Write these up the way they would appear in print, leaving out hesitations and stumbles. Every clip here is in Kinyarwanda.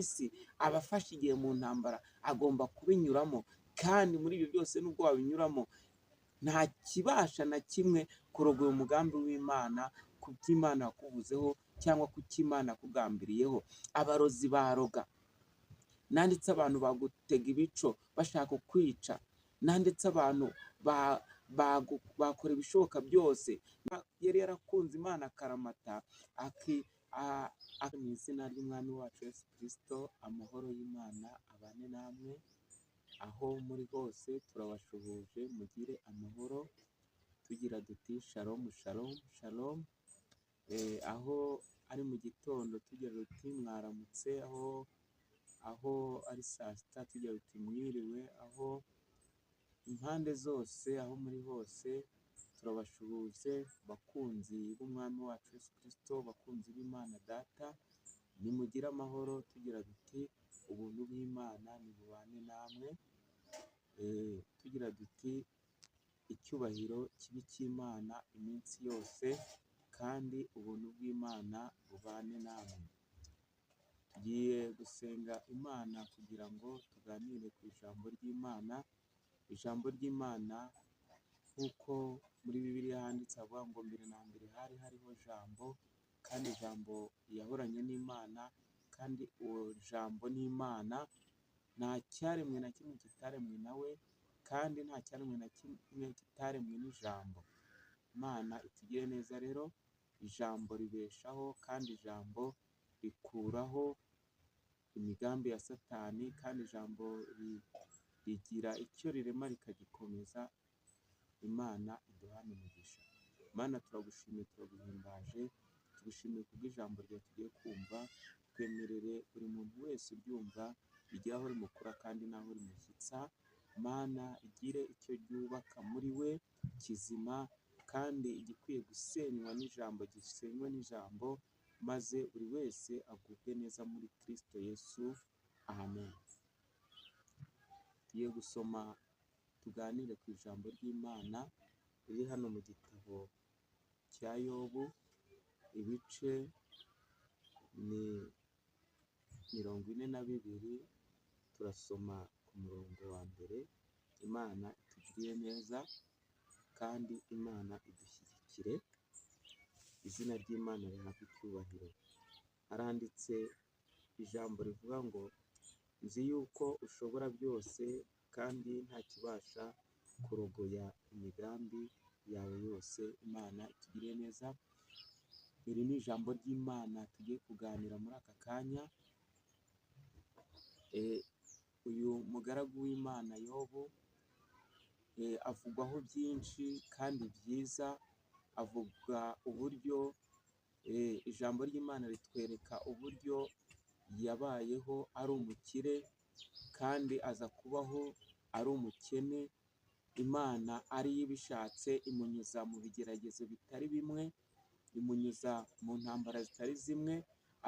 Isi aba afashe igihe mu ntambara, agomba kubinyuramo, kandi muri ibyo byose nubwo wabinyuramo, nta kibasha na kimwe kurogoya umugambi w'Imana ku by'Imana yakuvuzeho cyangwa ku cy'Imana yakugambiriyeho. Abarozi baroga, nanditse abantu bagutega ibico bashaka kukwica, nanditse abantu bakora ibishoboka byose. Yari yarakunze Imana akaramata mu izina ry'Umwami wacu Yesu Kristo, amahoro y'Imana abane namwe aho muri hose, turabashuhuje, mugire amahoro, tugira duti shalom, shalom, shalom. Aho ari mu gitondo tugira duti mwaramutse, aho ari saa sita tugira duti mwiriwe, aho impande zose, aho muri hose turabashuhuje, bakunzi b'Umwami wacu Yesu Kristo, bakunzi b'Imana Data, nimugire amahoro, tugira duti ubuntu bw'Imana nibubane namwe, tugira duti icyubahiro kibe icy'Imana iminsi yose, kandi ubuntu bw'Imana bubane namwe. Tugiye gusenga Imana kugira ngo tuganire ku ijambo ry'Imana, ijambo ry'Imana nk'uko muri Bibiliya handitse havuga ngo mbere na mbere hari hariho Jambo, kandi Jambo yahoranye n'Imana, kandi uwo Jambo ni Imana, nta cyaremwe na kimwe kitaremwe na we, kandi nta cyaremwe na kimwe kitaremwe n'Ijambo. Imana itugire neza rero, ijambo ribeshaho kandi ijambo rikuraho imigambi ya Satani, kandi ijambo rigira icyo rirema rikagikomeza. Imana iduhane umugisha. Mana, turagushimiye, turaguhimbaje, tugushimiye kubw'ijambo ryawe tugiye kumva, twemerere buri muntu wese uryumva rigire aho rimukura kandi n'aho rimushyitsa. Mana, rigire icyo ryubaka muri we kizima, kandi igikwiye gusenywa n'ijambo gisenywe n'ijambo, maze buri wese agubwe neza muri Kristo Yesu. Amen. Tugiye gusoma tuganire ku ijambo ry'Imana riri hano mu gitabo cya Yobu, ibice ni 42, turasoma ku murongo wa mbere. Imana itugirire neza kandi Imana idushyigikire, izina ry'Imana rihabwe icyubahiro. Haranditse ijambo rivuga ngo nzi yuko ushobora byose kandi nta kibasha kurogoya imigambi yawe yose. Imana itugirire neza. Iri ni ijambo ry'Imana tugiye kuganira muri aka kanya. Uyu mugaragu w'Imana Yobu avugwaho byinshi kandi byiza, avuga uburyo ijambo ry'Imana ritwereka uburyo yabayeho ari umukire kandi aza kubaho ari umukene. Imana ariyo ibishatse, imunyuza mu bigeragezo bitari bimwe, imunyuza mu ntambara zitari zimwe,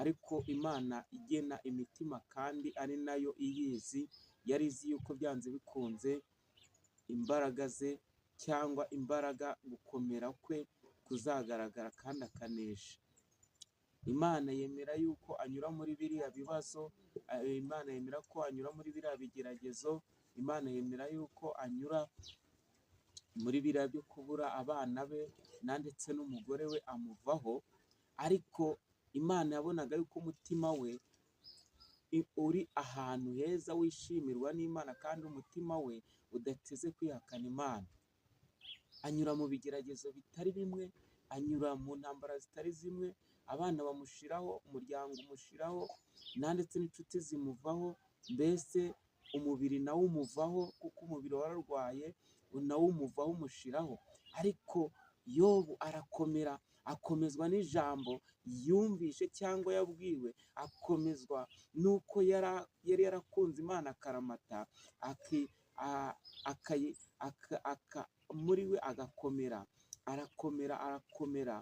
ariko Imana igena imitima kandi ari nayo iyizi, yari izi yuko byanze bikunze imbaraga ze cyangwa imbaraga gukomera kwe kuzagaragara kandi akanesha. Imana yemera yuko anyura muri biriya bibazo, Imana yemera ko anyura muri biriya bigeragezo, Imana yemera yuko anyura muri biriya byo kubura abana be na ndetse n'umugore we amuvaho, ariko Imana yabonaga yuko umutima we uri ahantu heza wishimirwa n'Imana, kandi umutima we udateze kwihakana Imana. Anyura mu bigeragezo bitari bimwe, anyura mu ntambara zitari zimwe, abana bamushiraho, umuryango umushiraho, na ndetse n'inshuti zimuvaho, mbese umubiri nawo umuvaho kuko umubiri wararwaye, nawo umuvaho umushiraho. Ariko Yobu arakomera, akomezwa n'ijambo yumvishe cyangwa yabwiwe, akomezwa n'uko yari yarakunze Imana akaramata, muri we agakomera, arakomera, arakomera,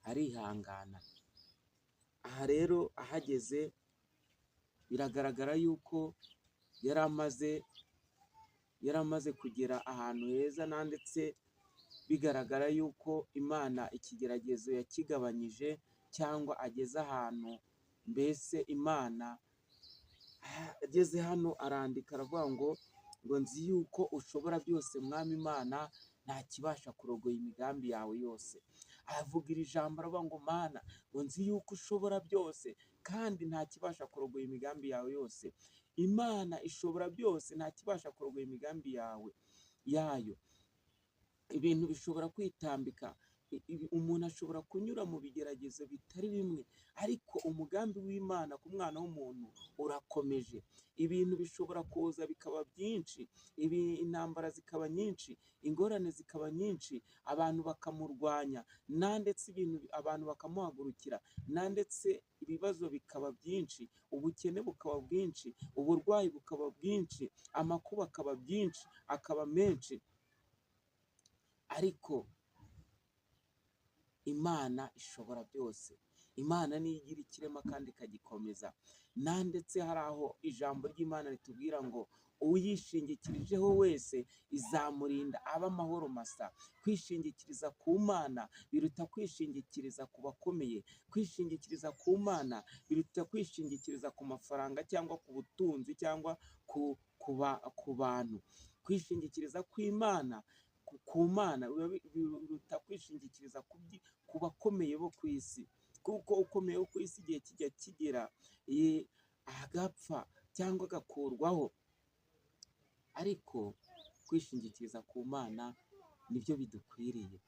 arihangana. Aha rero ahageze biragaragara yuko yari amaze kugera ahantu heza, ndetse bigaragara yuko Imana ikigeragezo yakigabanyije cyangwa ageze ahantu Mbese Imana ageze hano arandika aravuga ngo nzi yuko ushobora byose Mwami Imana, nta kibasha kurogoya imigambi yawe yose. Avuga iri jambo aravuga ngo Mana, ngo nzi yuko ushobora byose kandi nta kibasha kurogoya imigambi yawe yose. Imana ishobora byose, nta kibasha kurogoya imigambi yawe yayo. Ibintu bishobora kwitambika, umuntu ashobora kunyura mu bigeragezo bitari bimwe, ariko umugambi w'Imana ku mwana w'umuntu urakomeje. Ibintu bishobora kuza bikaba byinshi, intambara zikaba nyinshi, ingorane zikaba nyinshi, abantu bakamurwanya, na ndetse ibintu abantu bakamuhagurukira, na ndetse ibibazo bikaba byinshi, ubukene bukaba bwinshi, uburwayi bukaba bwinshi, amakuba akaba byinshi, akaba menshi, ariko Imana ishobora byose. Imana niyo igira ikirema kandi ikagikomeza. Na ndetse hari aho ijambo ry'Imana ritubwira ngo uyishingikirijeho wese izamurinda abe amahoro masa. Kwishingikiriza ku Mana biruta kwishingikiriza ku bakomeye. Kwishingikiriza ku Mana biruta kwishingikiriza ku mafaranga cyangwa ku butunzi cyangwa ku bantu. Kwishingikiriza kw'Imana ku Mana biruta kwishingikiriza ku bakomeye bo ku isi, kuko ukomeye wo ku isi igihe kijya kigera agapfa cyangwa agakurwaho, ariko kwishingikiriza ku Mana nibyo bidukwiriye.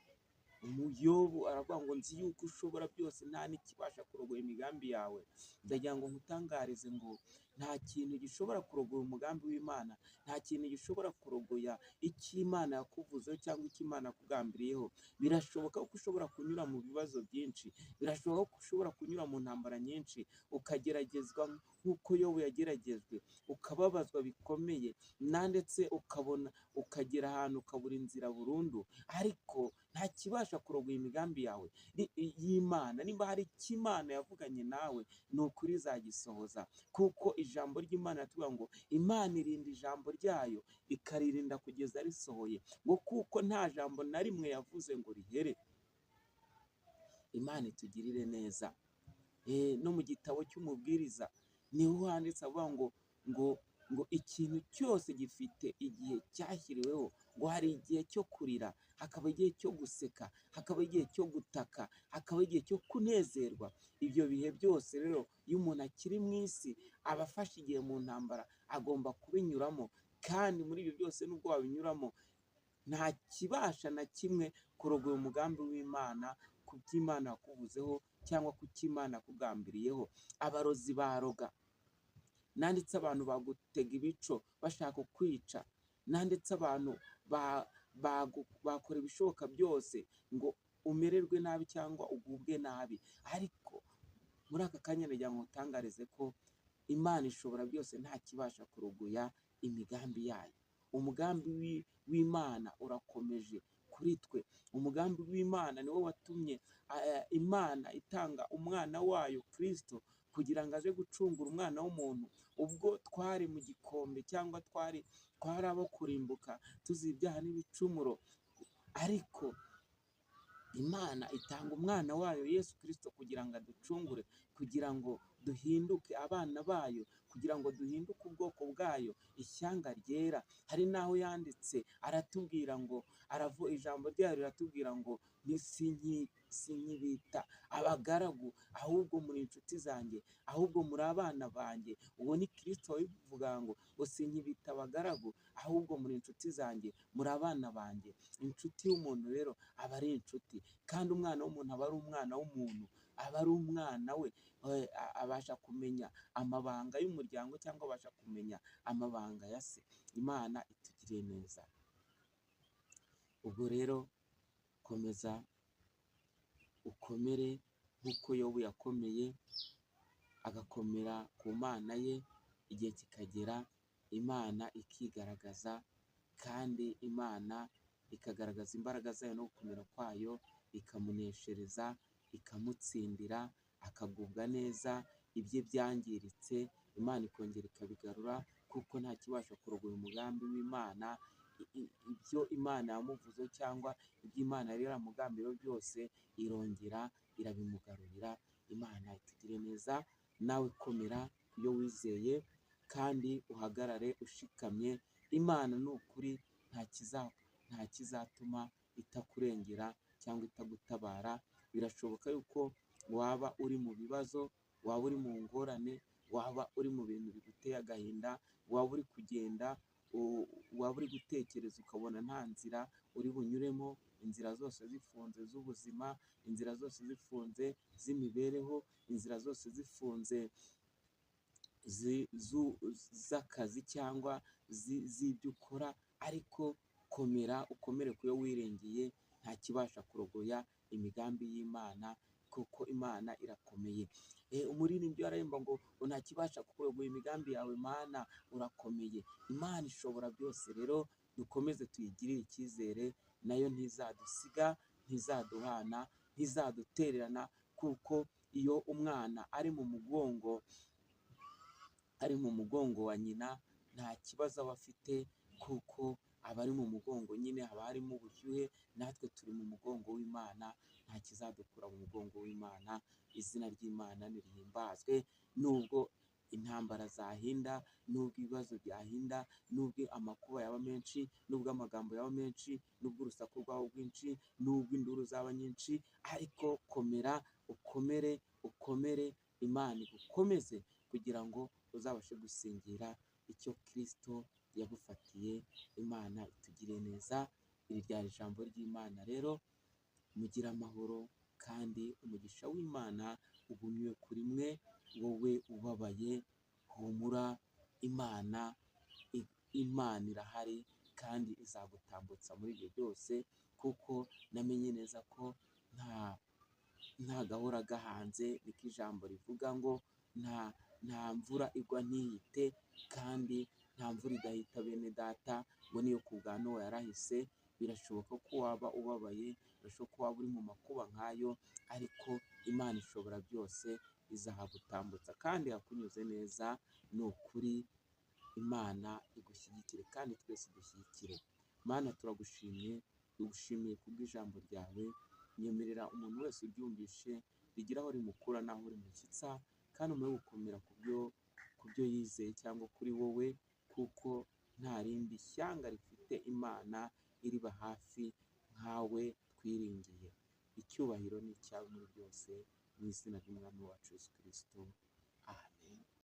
Yobu aravuga ngo nzi yuko ushobora byose, nta n'ikibasha kurogoya imigambi yawe. Ndagira ngo nkutangarize ngo nta kintu gishobora kurogoya umugambi w'Imana, nta kintu gishobora kurogoya icyo Imana yakuvuzeho cyangwa icyo Imana yakugambiriyeho. Birashoboka ko ushobora kunyura mu bibazo byinshi, birashoboka ko ushobora kunyura mu ntambara nyinshi, ukageragezwa nk'uko Yobu yageragejwe, ukababazwa bikomeye, na ndetse ukabona ukagera ahantu ukabura inzira burundu, ariko nta kibasha kurogoya imigambi yawe y'Imana. Nimba hari icyo Imana yavuganye nawe, ni ukuri izagisohoza, kuko ijambo ry'Imana riratubwira ngo Imana irinda ijambo ryayo ikaririnda kugeza risohoye, ngo kuko nta jambo na rimwe yavuze ngo rihere. Imana itugirire neza. No mu gitabo cy'Umubwiriza niho handitse avuga ngo ngo ngo ikintu cyose gifite igihe cyashyiriweho, ngo hari igihe cyo kurira, hakaba igihe cyo guseka, hakaba igihe cyo gutaka, hakaba igihe cyo kunezerwa. Ibyo bihe byose rero iyo umuntu akiri mu isi aba afashe igihe mu ntambara, agomba kubinyuramo, kandi muri ibyo byose nubwo wabinyuramo nta kibasha na kimwe kurogoya umugambi w'Imana ku by'Imana yakuvuzeho cyangwa ku cy'Imana yakugambiriyeho. Abarozi baroga, nanditse abantu bagutega ibico bashaka kukwica, nanditse abantu bakora ibishoboka byose ngo umererwe nabi cyangwa ugubwe nabi, ariko muri aka kanya nagira ngo nkutangarize ko Imana ishobora byose, nta kibasha kurogoya imigambi yayo. Umugambi w'Imana urakomeje kuri twe. Umugambi w'Imana niwo watumye Imana itanga umwana wayo Kristo kugira ngo aze gucungura umwana w'umuntu. Ubwo twari mu gikombe cyangwa twari abo kurimbuka tuzi ibyaha n'ibicumuro, ariko Imana itanga umwana wayo Yesu Kristo kugira ngo aducungure, kugira ngo duhinduke abana bayo, kugira ngo duhinduke ubwoko bwayo, ishyanga ryera. Hari n'aho yanditse aratubwira ngo, ijambo ryayo riratubwira ngo sinkibita abagaragu, ahubwo muri inshuti zanjye, ahubwo muri abana banjye. Uwo ni Kristo wabivuga ngo sinkibita abagaragu, ahubwo muri inshuti zanjye, muri abana banjye. Inshuti y'umuntu rero aba ari inshuti, kandi umwana w'umuntu aba ari umwana w'umuntu, aba ari umwana we, abasha kumenya amabanga y'umuryango cyangwa abasha kumenya amabanga ya se. Imana itugiriye neza. Ubwo rero komeza ukomere nk'uko Yobu yakomeye, agakomera ku Mana ye, igihe kikagera Imana ikigaragaza, kandi Imana ikagaragaza imbaraga zayo no gukomera kwayo, ikamuneshereza, ikamutsindira, akagubwa neza, ibye byangiritse Imana ikongera ikabigarura, kuko nta kibasha kurogoya umugambi w'Imana. Ibyo Imana yamuvuzeho cyangwa ibyo Imana yari yaramugambiriyeho byose irongera irabimugarurira. Imana itugire neza. Nawe komera ku yo wizeye kandi uhagarare ushikamye. Imana ni ukuri nta kizatuma itakurengera cyangwa itagutabara. Birashoboka yuko waba uri mu bibazo, waba uri mu ngorane, waba uri mu bintu biguteye agahinda, waba uri kugenda, waba uri gutekereza ukabona nta nzira uri bunyuremo, inzira zose zifunze z'ubuzima, inzira zose zifunze z'imibereho, inzira zose zifunze z'akazi cyangwa z'ibyo ukora, ariko komera, ukomere ku yo wiringiye, nta kibasha kurogoya imigambi y'Imana kuko Imana irakomeye. Umuririmbyi araririmba ngo nta kibasha kurogoya imigambi yawe Mana, urakomeye. Imana ishobora byose, rero dukomeze tuyigirire icyizere, nayo ntizadusiga, ntizaduhana, ntizadutererana, kuko iyo umwana ari mu mugongo, ari mu mugongo wa nyina, nta kibazo aba afite kuko aba ari mu mugongo nyine, haba harimo ubushyuhe, natwe turi mu mugongo w'Imana, nta kizadukura mu mugongo w'Imana. Izina ry'Imana nirihimbazwe, nubwo intambara zahinda, nubwo ibibazo byahinda, nubwo amakuba yaba menshi, nubwo amagambo yaba menshi, nubwo urusaku rwaba rwinshi, nubwo induru zaba nyinshi, ariko komera, ukomere, ukomere, Imana igukomeze kugira ngo uzabashe gusingira icyo Kristo yagufatiye. Imana itugire neza. Iri ryari ijambo ry'Imana rero, mugire amahoro kandi umugisha w'Imana ugumye kuri mwe. Wowe ubabaye, humura, Imana irahari kandi izagutambutsa muri ibyo byose, kuko namenye neza ko nta gahora gahanze, niko ijambo rivuga ngo nta mvura igwa ntihite, kandi nta mvura idahita bene data, ngo niyo ku bwa Nowa yarahise. Birashoboka ko waba ubabaye, birashoboka ko waba uri mu makuba nk'ayo, ariko Imana ishobora byose, izahagutambutsa kandi hakunyuze neza. Ni ukuri Imana igushyigikire kandi twese dushyigikire. Mana turagushimye, tugushimiye kubw'ijambo ryawe. Nyemerera umuntu wese uryumvishe rigire aho rimukura n'aho rimushyitsa, kandi umuhe gukomera ku byo yizeye cyangwa kuri wowe, kuko nta rindi shyanga rifite Imana iriba hafi nkawe twiringiye. Icyubahiro ni icyawe muri byose, mu izina ry'Umwami wacu Yesu Kristo.